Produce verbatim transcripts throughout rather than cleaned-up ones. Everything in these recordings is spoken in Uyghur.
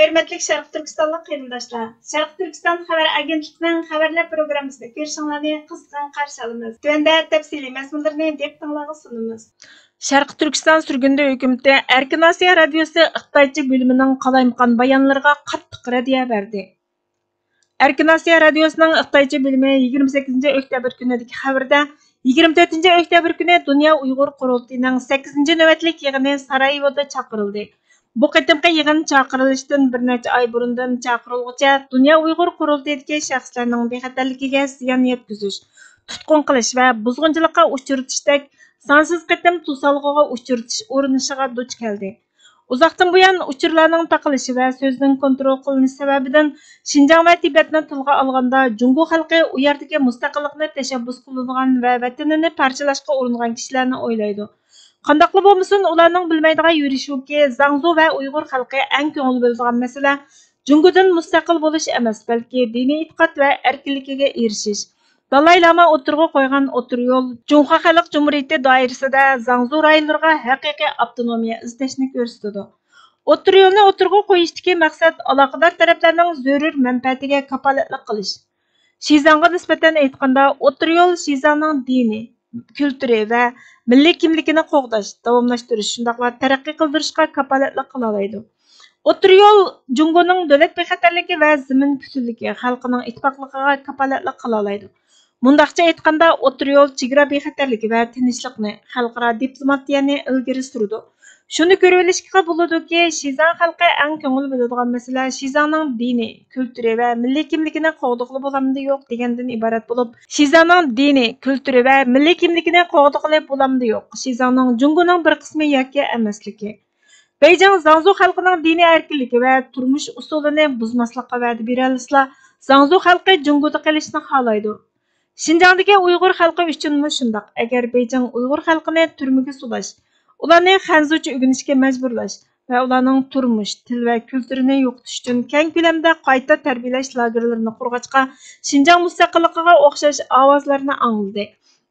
ھۆرمەتلىك شەرقىي تۈركىستانلىق قېرىنداشلار، شەرقىي تۈركىستان خەۋەر ئاگېنتلىقىنىڭ خەۋەرلەر پروگراممىسىنى كۆرۈشۈڭلارنى قىزغىن قارشى ئالىمىز. تۆۋەندە تەپسىلىي مەزمۇنلىرىنى دىققىتىڭلارغا سۇنىمىز. شەرقىي تۈركىستان سۈرگۈندە ھۆكۈمىتى ئەركىن ئاسىيا رادىيوسى خىتايچە بۆلۈمىنىڭ قالايمىقان بايانلىرىغا قاتتىق رەددىيە بەردى. ئەركىن ئاسىيا رادىيوسىنىڭ خىتايچە بۆلۈمى يىگىرمە سەككىزىنچى ئۆكتەبىر كۈنىدىكى خەۋىرىدە، يىگىرمە تۆتىنچى ئۆكتەبىر كۈنى دۇنيا ئۇيغۇر قۇرۇلتىيىنىڭ سەككىزىنچى نۆۋەتلىك يىغىنى سارايېۋودا چاقىرىلدى. بۇ قېتىمقى يىغىن چاقىرىلىشتىن بىر نەچچە ئاي بۇرۇندىن چاقىرىلغۇچە دۇنيا ئۇيغۇر قۇرۇلتىيىدىكى شەخسلەرنىڭ بىخەتەرلىكىگە زىيان يەتكۈزۈش، تۇتقۇن قىلىش ۋە بۇزغۇنچىلىققا ئۇچرىتىشتەك سانسىز قېتىم توسالغۇغا ئۇچرىتىش ئۇرۇنۇشىغا دۇچ كەلدى. ئۇزاقتىن بۇيان ئۇچۇرلارنىڭ تاقىلىشى ۋە سۆزنىڭ كونترول قىلىنىشى سەۋەبىدىن شىنجاڭ ۋە تىبەتنى تىلغا ئالغاندا، جۇڭگو خەلقى ئۇ يەردىكى مۇستەقىللىقنى تەشەببۇس قىلىدىغان ۋە ۋەتىنىنى پارچىلاشقا ئۇرۇنغان كىشىلەرنى ئويلايدۇ. قانداقلا بولمىسۇن، ئۇلارنىڭ بىلمەيدىغان يېرى شۇكى، زاڭزۇ ۋە ئۇيغۇر خەلقى ئەڭ كۆڭۈل بۆلىدىغان مەسىلە جۇڭگودىن مۇستەقىل بولۇش ئەمەس، بەلكى دىنىي ئېتىقاد ۋە ئەركىنلىكىگە ئېرىشىش. دالاي لاما ئوتتۇرىغا قويغان ئوتتۇرا يول جۇڭخۇا خەلق جۇمھۇرىيىتى دائىرىسىدە زاڭزۇ رايونلىرىغا ھەقىقىي ئاپتونومىيە ئىزدەشنى كۆرسىتىدۇ. ئوتتۇرا يولنى ئوتتۇرىغا قويۇشتىكى مەقسەت ئالاقىدار تەرەپلەرنىڭ زۆرۈر مەنپەئەتىگە كاپالەتلىك قىلىش. شىزاڭغا نىسبەتەن ئېيتقاندا، ئوتتۇرا يول شىزاڭنىڭ دىنىي، كۈلتۈرى ۋە مىللىي كىملىكىنى قوغداش، داۋاملاشتۇرۇش، شۇنداقلا تەرەققىي قىلدۇرۇشقا كاپالەتلىك قىلالايدۇ. ئوتتۇرا يول جۇڭگونىڭ دۆلەت بىخەتەرلىكى ۋە زېمىن پۈتۈنلۈكى، خەلقىنىڭ ئىتتىپاقلىقىغا كاپالەتلىك قىلالايدۇ. مۇنداقچە ئېيتقاندا، ئوتتۇرا يول چېگرا بىخەتەرلىكى ۋە تىنچلىقنى، خەلقئارا دىپلوماتىيەنى ئىلگىرى سۈرىدۇ. شۇنى كۆرۈۋېلىشقا بولىدۇكى، شىزاڭ خەلقى ئەڭ كۆڭۈل بۆلىدىغان مەسىلە شىزاڭنىڭ دىنىي، كۈلتۈرى ۋە مىللىي كىملىكىنى قوغدىغىلى بولامدۇ يوق دېگەندىن ئىبارەت بولۇپ، شىزاڭنىڭ دىنىي، كۈلتۈرى ۋە مىللىي كىملىكىنى قوغدىغىلى بولامدۇ يوق، شىزاڭنىڭ جۇڭگونىڭ بىر قىسمى ياكى ئەمەسلىكى. بېيجىڭ زاڭزۇ خەلقىنىڭ دىنىي ئەركىنلىكى ۋە تۇرمۇش ئۇسۇلىنى بۇزماسلىققا ۋەدە بېرەلىسىلا، زاڭزۇ خەلقى جۇڭگودا قېلىشنى خالايدۇ. شىنجاڭدىكى ئۇيغۇر خەلقى ئۈچۈنمۇ شۇنداق. ئەگەر بېيجىڭ ئۇيغۇر خەلقىنى تۈرمىگە سولاش، ئۇلارنى خەنزۇچە ئۆگىنىشكە مەجبۇرلاش ۋە ئۇلارنىڭ تۇرمۇش، تىل ۋە كۈلتۈرىنى يوقىتىش ئۈچۈن كەڭ كۆلەمدە قايتا تەربىيەلەش لاگېرلىرىنى قۇرغاچقا، شىنجاڭ مۇستەقىللىقىغا ئوخشاش ئاۋازلارنى ئاڭلىدى.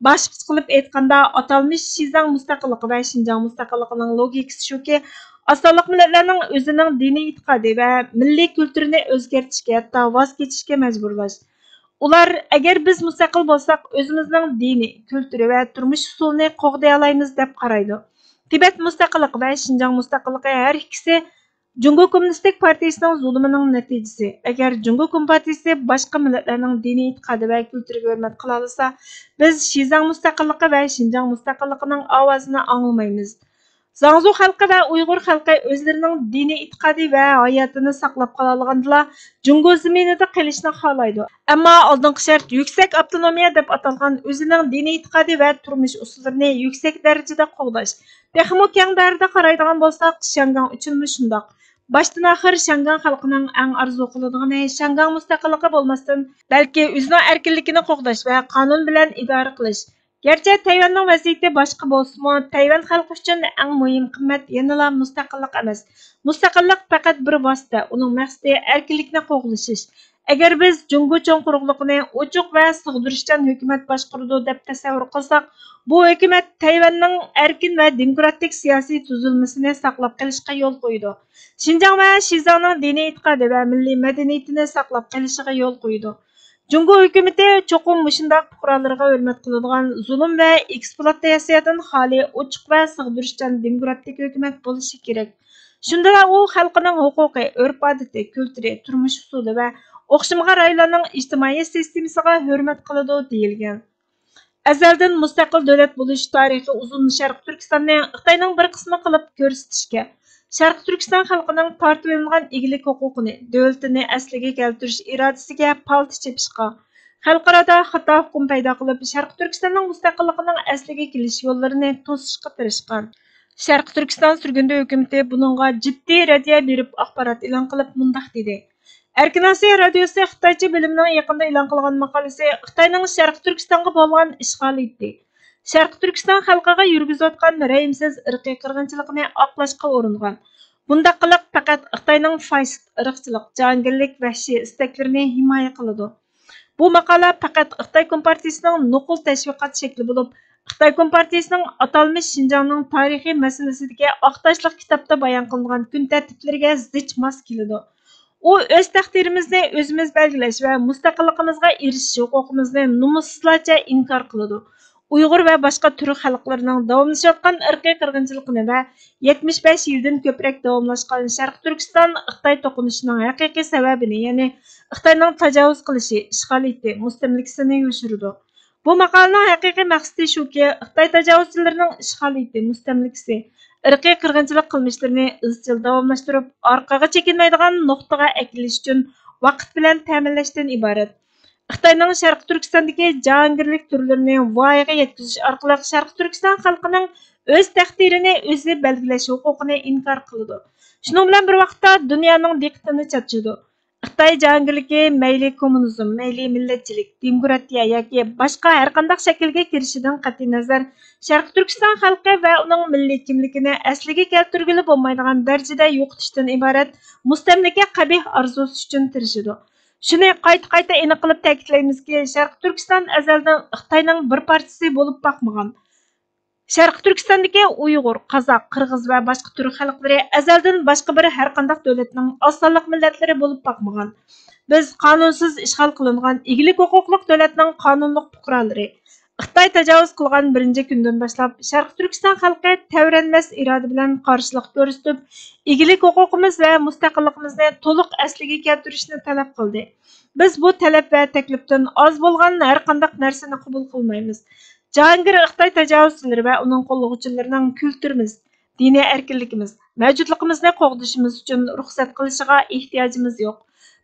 باشقىچە قىلىپ ئېيتقاندا، ئاتالمىش شىزاڭ مۇستەقىللىقى ۋە شىنجاڭ مۇستەقىللىقىنىڭ لوگىكىسى شۇكى، ئاز سانلىق مىللەتلەرنىڭ ئۆزىنىڭ دىنىي ئېتىقادى ۋە مىللىي كۈلتۈرىنى ئۆزگەرتىشكە، ھەتتا ۋاز كېچىشكە مەجبۇرلاش. ئۇلار، ئەگەر بىز مۇستەقىل بولساق، ئۆزىمىزنىڭ دىنىي، كۈلتۈرى ۋە تۇرمۇش ئۇسۇلىنى قوغدىيالايمىز، دەپ قارايدۇ. تىبەت مۇستەقىللىقى ۋە شىنجاڭ مۇستەقىللىقى ھەر ئىككىسى جۇڭگو كوممۇنىستىك پارتىيىسىنىڭ زۇلۇمىنىڭ نەتىجىسى. ئەگەر جۇڭگو كومپارتىيىسى باشقا مىللەتلەرنىڭ دىنىي ئېتىقادى ۋە كۈلتۈرىگە ھۆرمەت قىلالىسا، بىز شىزاڭ مۇستەقىللىقى ۋە شىنجاڭ مۇستەقىللىقىنىڭ ئاۋازىنى ئاڭلىمايمىز. زاڭزۇ خەلقى ۋە ئۇيغۇر خەلقى ئۆزلىرىنىڭ دىنىي ئېتىقادى ۋە ھاياتىنى ساقلاپ قالالىغاندىلا، جۇڭگو زېمىنىدا قېلىشنى خالايدۇ. ئەمما ئالدىنقى شەرت يۈكسەك ئاپتونومىيە دەپ ئاتالغان ئۆزىنىڭ دىنىي ئېتىقادى ۋە تۇرمۇش ئۇسۇللىرىنى يۈكسەك دەرىجىدە قوغداش. تېخىمۇ كەڭ دائىرىدە قارايدىغان بولساق، شياڭگاڭ ئۈچۈنمۇ شۇنداق. باشتىن ئاخىر شياڭگاڭ خەلقىنىڭ ئەڭ ئارزۇ قىلىدىغىنى شياڭگاڭ مۇستەقىللىقى بولماستىن، بەلكى ئۆزىنىڭ ئەركىنلىكىنى قوغداش ۋە قانۇن بىلەن ئىدارە قىلىش. گەرچە تەيۋەننىڭ ۋەزىيىتى باشقا بولسىمۇ، تەيۋەن خەلقى ئۈچۈن ئەڭ مۇھىم قىممەت يەنىلا مۇستەقىللىق ئەمەس. مۇستەقىللىق پەقەت بىر ۋاسىتە، ئۇنىڭ مەقسىتى ئەركىنلىكنى قوغلىشىش. ئەگەر بىز جۇڭگو چوڭ قۇرۇقلۇقىنى ئوچۇق ۋە سىغدۇرۇشچان ھۆكۈمەت باشقۇرىدۇ دەپ تەسەۋۋۇر قىلساق، بۇ ھۆكۈمەت تەيۋەننىڭ ئەركىن ۋە دېموكراتىك سىياسىي تۈزۈلمىسىنى ساقلاپ قېلىشقا يول قويىدۇ. شىنجاڭ ۋە شىزاڭنىڭ دىنىي ئېتىقادى ۋە مىللىي مەدەنىيىتىنى ساقلاپ قېلىشىغا يول قويىدۇ. جۇڭگو ھۆكۈمىتى چوقۇم مۇشۇنداق پۇقرالىرىغا ھۆرمەت قىلىدىغان زۇلۇم ۋە ئېكسپلۇئاتاتسىيەدىن خالىي، ئوچۇق ۋە سىغدۇرۇشچان دېموكراتىك ھۆكۈمەت بولۇشى كېرەك. شۇندىلا ئۇ خەلقىنىڭ ھوقۇقى، ئۆرپ-ئادىتى، كۈلتۈرى، تۇرمۇش ئۇسۇلى ۋە ئوخشىمىغان رايونلارنىڭ ئىجتىمائىي سىستېمىسىغا ھۆرمەت قىلىدۇ، دېيىلگەن. ئەزەلدىن مۇستەقىل دۆلەت بولۇش تارىخى ئۇزۇن شەرقىي تۈركىستاننى خىتاينىڭ بىر قىسمى قىلىپ كۆرسىتىشكە، شەرقىي تۈركىستان خەلقىنىڭ تارتىۋېلىنغان ئىگىلىك ھوقۇقىنى، دۆلىتىنى ئەسلىگە كەلتۈرۈش ئىرادىسىگە پالتا چېپىشقا، خەلقئارادا خاتا ئۇقۇم پەيدا قىلىپ، شەرقىي تۈركىستاننىڭ مۇستەقىللىقىنىڭ ئەسلىگە كېلىش يوللىرىنى توسۇشقا تىرىشقان. شەرقىي تۈركىستان سۈرگۈندە ھۆكۈمىتى بۇنىڭغا جىددىي رەددىيە بېرىپ، ئاخبارات ئېلان قىلىپ مۇنداق دېدى: ئەركىن ئاسىيا رادىيوسى خىتايچە بۆلۈمىنىڭ يېقىندا ئېلان قىلغان ماقالىسى خىتاينىڭ شەرقىي تۈركىستانغا بولغان ئىشغالىيىتى، شەرقىي تۈركىستان خەلقىگە يۈرگۈزۈۋاتقان رەھىمسىز ئىرقىي قىرغىنچىلىقىنى ئاقلاشقا ئۇرۇنغان. بۇنداق قىلىق پەقەت خىتاينىڭ فاشىست، ئىرقچىلىق، جاھانگەرلىك، ۋەھشىي ئىستەكلىرىنى ھىمايە قىلىدۇ. بۇ ماقالە پەقەت خىتاي كومپارتىيىسىنىڭ نوقۇل تەشۋىقات شەكلى بولۇپ، خىتاي كومپارتىيىسىنىڭ ئاتالمىش شىنجاڭنىڭ تارىخى مەسىلىسىدىكى ئاق تاشلىق كىتابتا بايان قىلىنغان كۈن تەرتىپلىرىگە زىچ ماس كېلىدۇ. ئۇ ئۆز تەقدىرىمىزنى ئۆزىمىز بەلگىلەش ۋە مۇستەقىللىقىمىزغا ئېرىشىش ھوقۇقىمىزنى نومۇسسىزلارچە ئىنكار قىلىدۇ. ئۇيغۇر ۋە باشقا تۈرك خەلقلىرىنىڭ داۋاملىشىۋاتقان ئىرقىي قىرغىنچىلىقىنى ۋە يەتمىش بەش يىلدىن كۆپرەك داۋاملاشقان شەرقىي تۈركىستان خىتاي توقۇنۇشىنىڭ ھەقىقىي سەۋەبىنى، يەنى خىتاينىڭ تاجاۋۇز قىلىشى، ئىشغالىيىتى، مۇستەملىكىسىنى يوشۇرىدۇ. بۇ ماقالىنىڭ ھەقىقىي مەقسىتى شۇكى، خىتاي تاجاۋۇزچىلىرىنىڭ ئىشغالىيىتى، مۇستەملىكىسى، ئىرقىي قىرغىنچىلىق قىلمىشلىرىنى ئىزچىل داۋاملاشتۇرۇپ، ئارقىغا چېكىنمەيدىغان نۇقتىغا ئەكېلىش ئۈچۈن ۋاقىت بىلەن تەمىنلەشتىن ئىبارەت. خىتاينىڭ شەرقىي تۈركىستاندىكى جاھانگىرلىك تۈرلىرىنى ۋايىغا يەتكۈزۈش ئارقىلىق شەرقىي تۈركىستان خەلقىنىڭ ئۆز تەقدىرىنى ئۆزى بەلگىلەش ھوقۇقىنى ئىنكار قىلىدۇ. شۇنىڭ بىلەن بىر ۋاقىتتا دۇنيانىڭ دىققىتىنى چاچىدۇ. خىتاي جاھانگىرلىكى مەيلى كوممۇنىزم، مەيلى مىللەتچىلىك، دېموكراتىيە ياكى باشقا ھەرقانداق شەكىلگە كىرىشىدىن قەتئىينەزەر، شەرقىي تۈركىستان خەلقى ۋە ئۇنىڭ مىللىي كىملىكىنى ئەسلىگە كەلتۈرگىلى بولمايدىغان دەرىجىدە يوقىتىشتىن ئىبارەت مۇستەملىكە قەبىھ ئارزۇسى ئۈچۈن تىرىشىدۇ. شۇنى قايتا-قايتا ئېنىق قىلىپ تەكىتلەيمىزكى، شەرقىي تۈركىستان ئەزەلدىن خىتاينىڭ بىر پارچىسى بولۇپ باقمىغان. شەرقىي تۈركىستاندىكى ئۇيغۇر، قازاق، قىرغىز ۋە باشقا تۈرك خەلقلىرى ئەزەلدىن باشقا بىر ھەرقانداق دۆلەتنىڭ ئاز سانلىق مىللەتلىرى بولۇپ باقمىغان. بىز قانۇنسىز ئىشغال قىلىنغان ئىگىلىك ھوقۇقلۇق دۆلەتنىڭ قانۇنلۇق پۇقرالىرى. خىتاي تاجاۋۇز قىلغان بىرىنچى كۈندىن باشلاپ، شەرقىي تۈركىستان خەلقى تەۋرەنمەس ئىرادە بىلەن قارشىلىق كۆرسىتىپ، ئىگىلىك ھوقۇقىمىز ۋە مۇستەقىللىقىمىزنى تولۇق ئەسلىگە كەلتۈرۈشنى تەلەپ قىلدى. بىز بۇ تەلەپ ۋە تەكلىپتىن ئاز بولغان ھەرقانداق نەرسىنى قوبۇل قىلمايمىز. جاھانگىر خىتاي تاجاۋۇزچىلىرى ۋە ئۇنىڭ قوللىغۇچىلىرىنىڭ كۈلتۈرىمىز، دىنىي ئەركىنلىكىمىز، مەۋجۇتلۇقىمىزنى قوغدىشىمىز ئۈچۈن رۇخسەت قىلىشىغا ئېھتىياجىمىز يوق.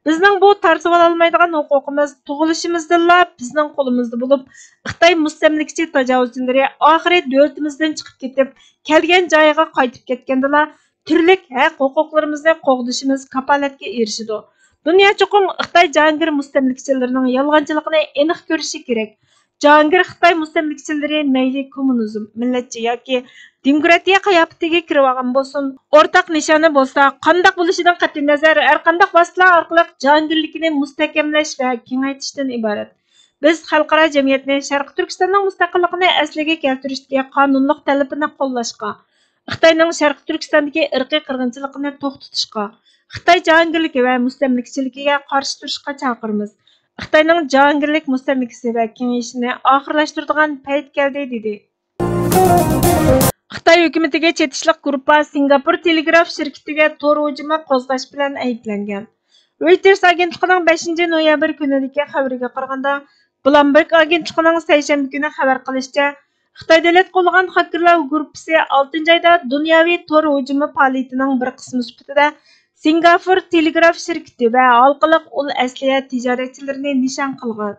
بىزنىڭ بۇ تارتىۋالالمايدىغان ھوقۇقىمىز تۇغۇلۇشىمىزدىنلا بىزنىڭ قولىمىزدا بولۇپ، خىتاي مۇستەملىكىچى تاجاۋۇزچىلىرى ئاخىرى دۆلىتىمىزدىن چىقىپ كېتىپ، كەلگەن جايىغا قايتىپ كەتكەندىلا، تۈرلۈك ھەق ھوقۇقلىرىمىزنى قوغدىشىمىز كاپالەتكە ئېرىشىدۇ. دۇنيا چوقۇم خىتاي جاھانگىر مۇستەملىكىچىلىرىنىڭ يالغانچىلىقىنى ئېنىق كۆرۈشى كېرەك. جاھانگىر خىتاي مۇستەملىكىچىلىرى مەيلى كوممۇنىزم، مىللەتچى ياكى دېموكراتىيە قىياپىتىگە كىرىۋالغان بولسۇن، ئورتاق نىشانى بولسا، قانداق بولۇشىدىن قەتئىينەزەر، ھەرقانداق ۋاسىتىلەر ئارقىلىق جاھانگىرلىكىنى مۇستەھكەملەش ۋە كېڭەيتىشتىن ئىبارەت. بىز خەلقئارا جەمئىيەتنى شەرقىي تۈركىستاننىڭ مۇستەقىللىقىنى ئەسلىگە كەلتۈرۈشتىكى قانۇنلۇق تەلىپىنى قوللاشقا، خىتاينىڭ شەرقىي تۈركىستاندىكى ئىرقىي قىرغىنچىلىقىنى توختىتىشقا، خىتاي جاھانگىرلىكى ۋە مۇستەملىكىچىلىكىگە قارشى تۇرۇشقا چاقىرىمىز. خىتاينىڭ جاھانگىرلىك مۇستەملىكىسى ۋە كېڭىيىشىنى ئاخىرلاشتۇرىدىغان پەيت كەلدى، دېدى. خىتاي ھۆكۈمىتىگە چېتىشلىق گۇرۇپپا سىنگاپور تېلېگراف شىركىتىگە تور ھۇجۇمى قوزغاش بىلەن ئەيىبلەنگەن. رويتېرس ئاگېنتلىقىنىڭ بەشىنچى نويابىر كۈنىدىكى خەۋىرىگە قارىغاندا، بلومبېرگ ئاگېنتلىقىنىڭ سەيشەنبە كۈنى خەۋەر قىلىشىچە، خىتاي دۆلەت قوللىغان خاكېرلار گۇرۇپپىسى ئالتىنچى ئايدا دۇنياۋى تور ھۇجۇمى پائالىيىتىنىڭ بىر قىسمى سۈپىتىدە سىنگاپور تېلېگراف شىركىتى ۋە ھالقىلىق ئۇل ئەسلىھە تىجارەتچىلىرىنى نىشان قىلغان.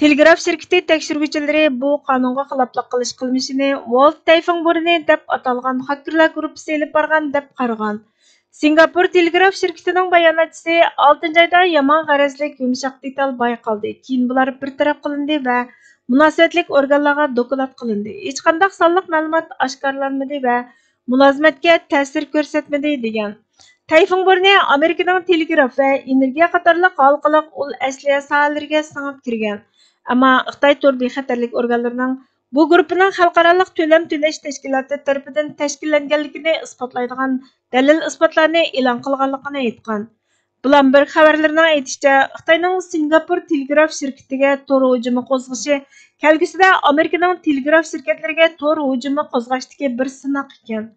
تېلېگراف شىركىتى تەكشۈرگۈچىلىرى بۇ قانۇنغا خىلاپلىق قىلىش قىلمىشىنى ۋولت تەيفېڭبۇرنى دەپ ئاتالغان خاكېرلار گۇرۇپپىسى ئېلىپ بارغان دەپ قارىغان. سىنگاپور تېلېگراف شىركىتىنىڭ باياناتچىسى ئالتىنچى ئايدا يامان غەرەزلىك يۇمشاق دېتال بايقالدى، كېيىن بۇلار بىر تەرەپ قىلىندى ۋە مۇناسىۋەتلىك ئورگانلارغا دوكلات قىلىندى. ھېچقانداق سانلىق مەلۇمات ئاشكارىلانمىدى ۋە مۇلازىمەتكە تەسىر كۆرسەتمىدى، دېگەن. تەيفېڭبۇرنى ئامېرىكىنىڭ تېلېگراف ۋە ئېنېرگىيە قاتارلىق ھالقىلىق ئۇل ئەسلىھە ساھەلىرىگە سىڭىپ كىرگەن. ئەمما خىتاي تور بىخەتەرلىك ئورگانلىرىنىڭ بۇ گۇرۇپپىنىڭ خەلقئارالىق تۆلەم تۆلەش تەشكىلاتى تەرىپىدىن تەشكىللەنگەنلىكىنى ئىسپاتلايدىغان دەلىل-ئىسپاتلارنى ئېلان قىلغانلىقىنى ئېيتقان. بلومبېرگ خەۋەرلىرىنىڭ ئېيتىشىچە، خىتاينىڭ سىنگاپور تېلېگراف شىركىتىگە تور ھۇجۇمى قوزغىشى كەلگۈسىدە ئامېرىكىنىڭ تېلېگراف شىركەتلىرىگە تور ھۇجۇمى قوزغاشتىكى بىر سىناق ئىكەن.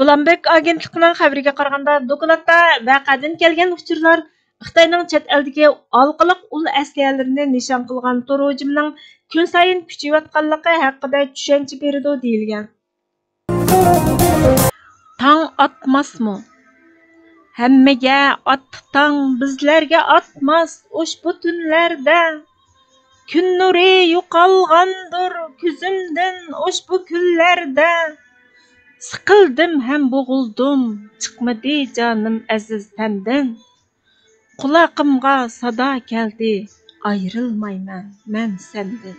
بلومبېرگ ئاگېنتلىقىنىڭ خەۋىرىگە قارىغاندا، دوكلاتتا ۋەقەدىن كەلگەن ئۇچۇرلار خىتاينىڭ چەت ئەلدىكى ھالقىلىق ئۇل ئەسلىھەلىرىنى نىشان قىلغان تور ھۇجۇمىنىڭ كۈنسايىن كۈچىيىۋاتقانلىقى ھەققىدە چۈشەنچە بېرىدۇ، دېيىلگەن. تاڭ ئاتماسمۇ؟ ھەممىگە ئاتتى تاڭ، بىزلەرگە ئاتماس ئۇشبۇ تۈنلەردە. كۈن نۇرى يوقالغاندۇر كۆزۈمدىن ئۇشبۇ كۈنلەردە. سىقىلدىم ھەم بوغۇلدۇم، چىقمىدى جانىم ئەزىز تەندىن. قۇلاقىمغا سادا كەلدى، ئايرىلمايمەن مەن سەندىن.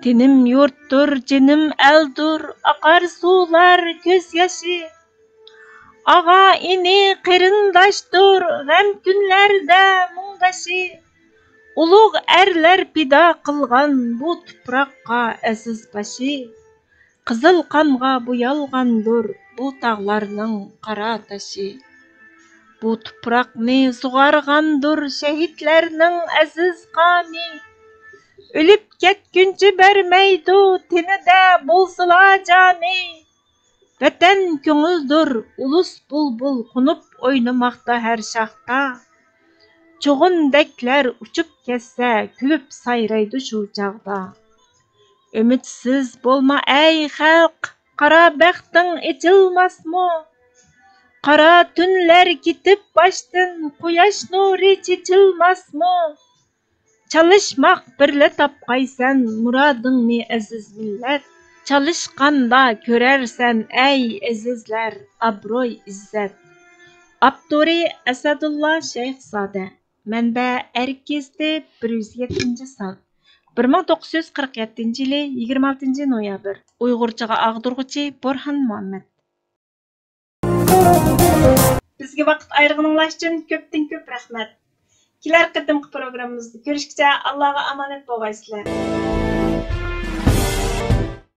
تېنىم يۇرتتۇر، جېنىم ئەلدۇر، ئاقار سۇلار كۆز يېشى. ئاغا، ئىنى، قېرىنداشتۇر غەم كۈنلەردە مۇڭدىشى. ئۇلۇغ ئەرلەر پىدا قىلغان بۇ تۇپراققا ئەزىز بېشى. قىزىل قانغا بويالغاندۇر بۇ تاغلارنىڭ قارا تاشى. بۇ تۇپراقنى سۇغارغاندۇر شەھىدلەرنىڭ ئەزىز قانى. ئۆلۈپ كەتكۈنچە بەرمەيدۇ تېنىدە بولسىلا جانى. ۋەتەن كۆڭۈلدۇر ئۇلۇس بۇلبۇل قونۇپ ئوينىماقتا ھەر شاختا. چوغۇندەكلەر ئۇچۇپ كەتسە كۈلۈپ سايرايدۇ شۇ چاغدا. ئۈمىدسىز بولما ئەي خەلق، قارا بەختىڭ ئېچىلماسمۇ؟ قارا تۈنلەر كېتىپ باشتىن، قۇياش نۇرى چېچىلماسمۇ؟ چالىشماق بىرلە تاپقايسەن مۇرادىڭنى ئەزىز مىللەت. چالىشقاندا كۆرەرسەن ئەي ئەزىزلەر ئابروي ئىززەت. ئاپتورى ئەسەدۇللا شەيخزادە. مەنبە ئەرك گېزىتى، بىر يۈز يەتتىنچى سان. بىر مىڭ توققۇز يۈز قىرىق يەتتىنچى يىلى يىگىرمە ئالتىنچى نويابىر. ئۇيغۇرچىغا ئاغدۇرغۇچى بورھان مۇھەممەد. بىزگە ۋاقىت ئايرىغىنىڭلار ئۈچۈن كۆپتىن كۆپ رەھمەت. كېلەر قېتىمقى پروگراممىمىزدا كۆرۈشكىچە ئاللاغا ئامانەت بولغايسىلەر.